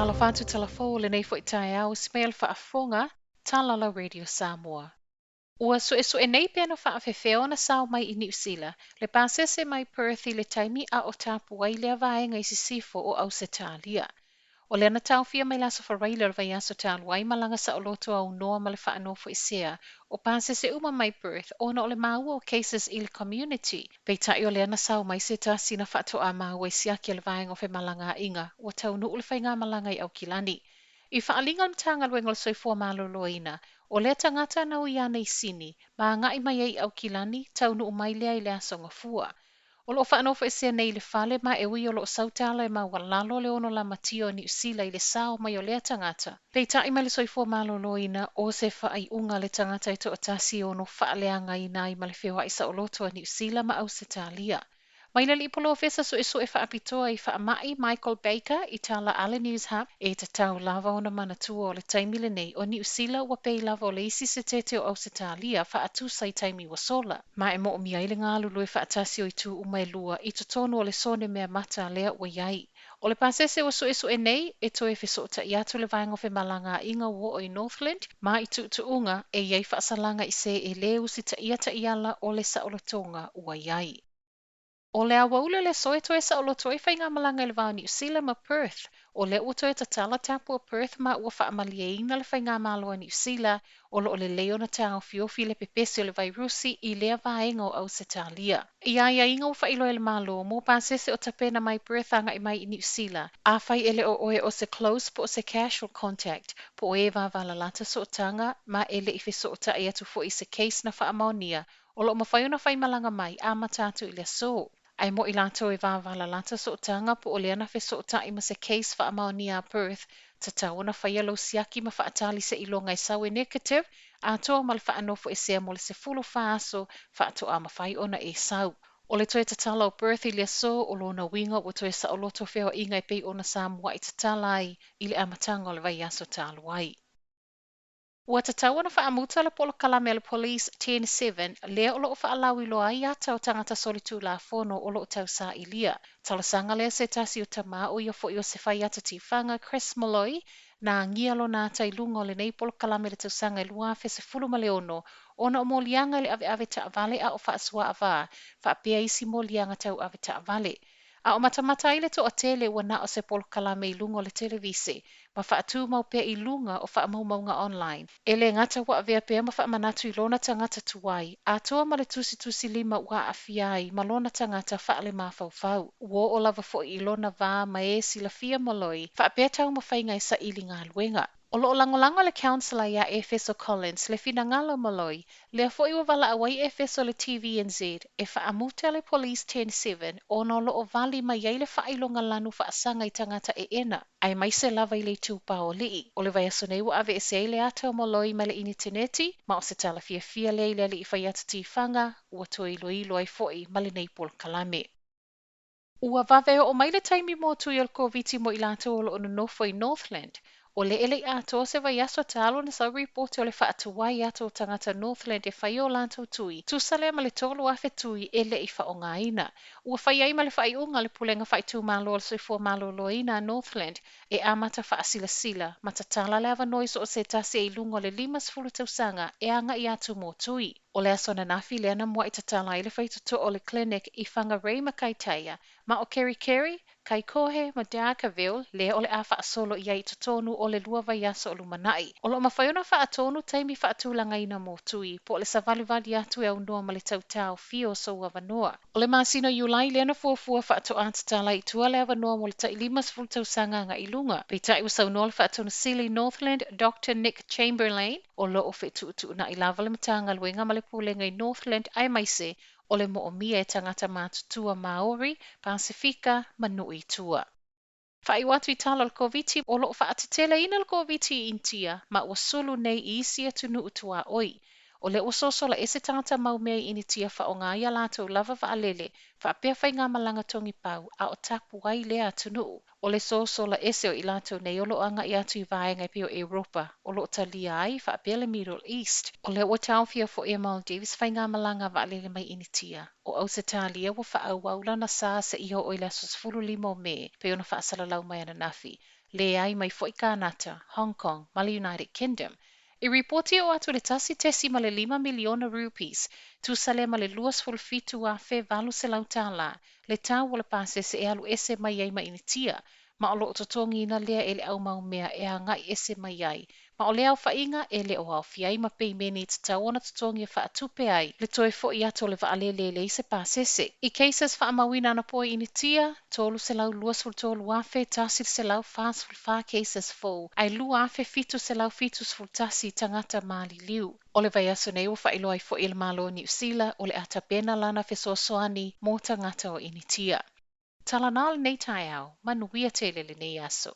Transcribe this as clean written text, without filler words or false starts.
Talofa atu talafou o lenei foi taeao usi mai a le faafofoga, tala lau Radio Samoa. Ua suesue nei pe na faafefea ona sao mai i Niu Sila le pasese mai Perth i le taimi a o tapu ai lea vaega i sisifo o Ausetalia. O lea na taofia mai le Aso Faraile o le vaiaso talu ai malaga saoloto aunoa ma le faanofoesea o pasese uma mai Perth ona o le maua o cases i le community. Peitai o lea na sao mai se tasi na faatoa maua i siaki a le vaega o femalagaaiga ua taunuu le faigamalaga i Aukilani. I faaaliga a le Matagaluega o le Soifua Maloloina, o lea tagata na ui ana i Sini ma agai mai ai i Aukilani, taunuu mai lea i le Aso Gafua. O lo o faanofoesea nei i le fale ma e ui o lo o sau tala e maualalo le ono lamatia o Niu Sila i le sao mai o lea tagata. Peitai mai le Soifua Maloloina, o se faaiuga a le tagata e toatasi e ono faaleagaina ai ma le feoai saoloto a Niu Sila ma Ausetalia. Mai le alii polofesa suesue faapitoa i faamai Michael Baker i tala a le News Hub, e tatau lava ona manatua o le taimi lenei o Niu Sila ua pei lava o le isi setete o Ausetalia faatusa i taimi ua sola, ma e moomia ai le galulue faatasi o itu uma e lua i totonu o le sone mea mata lea ua i ai. O le pasese ua suesue nei e toe fesootai atu le vaega o femalagaaiga ua oo i Northland ma i tuutuuga e i ai faasalaga i se e lē usitaia taiala o le saolotoga ua i ai. O le aoauli o le aso e toe saoloto ai faigamalaga i le va o Niu Sila ma Perth. O lea ua toe tatala tapu o Perth ma ua faamalieina le faigamalo a Niu Sila o lo o lelei ona taofiofi le pepesi o le vairusi i lea vaega o Ausetalia. I aiaiga ua faailoa e le Malo mo pasese o tapena mai Perth agai mai i Niu Sila, afai e le o oe o se close po o se casual contact po o e vavalalata sootaga ma e le i fesootai atu foi i se case na faamaonia, o lo o mafai ona faimalaga mai amata atu i le aso. Ae mo i latou e vavalalata sootaga po o lea na fesootai ma se case faamaonia a Perth, tatau ona faia lou siaki ma faatali seiloga e sau e negative atoa ma le faanofoesea mo le 14 aso faatoa mafai ona e sau. O le toe tatala o Perth i le aso, o lona uiga ua toe saoloto feoaiga e pei ona sa muai tatala ai i le amataga o le vaiaso talu ai. Ua tatau ona faamuta le polokalame a le Police 10-7 lea o lo o faalauiloa ai ata o tagata solitulafono o lo o tausailia. Talosaga lea se tasi o tama o ia foi o se faiata tifaga Chris Molloy na agia lona ata i luga o lenei polokalame i le tausaga e 2016 ona o moliaga i le aveave taavale a o faasuaava faapea isi moliaga tau ave taavale. A o matamata ai le toatele ua na o se polokalame i luga o le televise ma faatumau pea i luga o faamaumauga online. E le gata ua avea pea ma faamanatu i lona tagata tuai, atoa ma le tusitusilima ua aafia ai ma lona tagata faalemafaufau. Ua oo lava foi i lona va ma e silafia Molloy faapea taumafaiga e saili galuega. O lo o lagolago le councillor iā Efeso Collins le finagalo o Molloy, lea foi ua valaau ai Efeso le TVNZ e faamuta le Police 10-7 ona o lo o vali mai ai le faailoga lanu faasaga i tagata eena, aemaise lava i le itupa o alii. O le vaiaso nei ua aveese ai le ata o Molloy mai le initaneti, ma o se tala fiafia lea i le alii faiata tifaga ua toe iloilo ai foi ma lenei polokalame. Ua vave oo mai le taimi mo tui o le Koviti mo i latou o lo o nonofo i Northland. O le e le i atoa se vaiaso talu ona sau ripoti o le faatuai atu o tagata Northland e fai o latou tui, tusa lea ma le 3,000 tui e le i faaaogaina. Ua fai ai ma le faaiuga a le Pulega Faaitumalo o le Soifua Maloloina a Northland e amata faasilasila ma tatala le avanoa i so o se tasi e i luga o le 50 tausaga e agai atu mo tui. O le aso ananafi lea na muai tatala ai le faitotoa o le clinic i Whangarei ma Kaitaia, ma o Kerikeri, Kaikohe ma Dargaville lea o le a faasolo i ai i totonu o le 2 vaiaso o lumanai. O lo o mafai ona faatonu taimi faatulagaina mo tui, po o le savalivali atu e aunoa ma le tautaofia o sou avanoa. O le masina o Iulai lea na fuafua faatoa tatala i tua le avanoa mo le tai 50 tausaga agai i luga. Peitai ua saunoa le faatonusili Northland Dr Nick Chamberlain o lo o fetuutuunai lava le Matagaluega ma le Pulega i Northland aemaise o le moomia e tagata matutua Maori, Pasifika ma nuu i tua. Faaiu atu i tala o le Koviti, o lo o faateteleina le Koviti i Initia ma ua sulu nei i isi atunuu tuaoi. O lea ua sosola ese tagata mau mea i Initia faaaoga ai a latou lava vaalele faapea faigamalaga togipau a o tapu ai lea atunuu. O le sosola ese o i latou nei o lo o agai atu i vaega e pei o Europa o lo o talia ai faapea le Middle East. O lea ua taofia foi e Maldives faigamalaga vaalele mai Initia. O Ausetalia ua faaauau lana sa seia oo i le aso 15 o Me, pei ona faasalalau mai ananafi. Leai mai foi Kanata, Hong Kong ma le United Kingdom. E ripoti oo atu i le 1.5 miliona rupees, tusa lea ma le $27,800, le tau o le pasese e alu ese mai ai ma Initia, ma o lo o totogiina lea e le au mau mea e agai ese mai ai, ma o lea aofaiga e le o aofia ai ma peimene e tatau ona totogi e faatupe ai le toe foi atu o le vaalele e leai se pasese. I cases faamauina anapo i Initia, 323,144 cases fou, ae 2,771 tagata maliliu. O le vaiaso nei ua faailoa ai foi e le Malo o Niu Sila o le a tapena lana fesoasoani mo tagata o Initia. Tala na o lenei taeao, manuia tele lenei aso.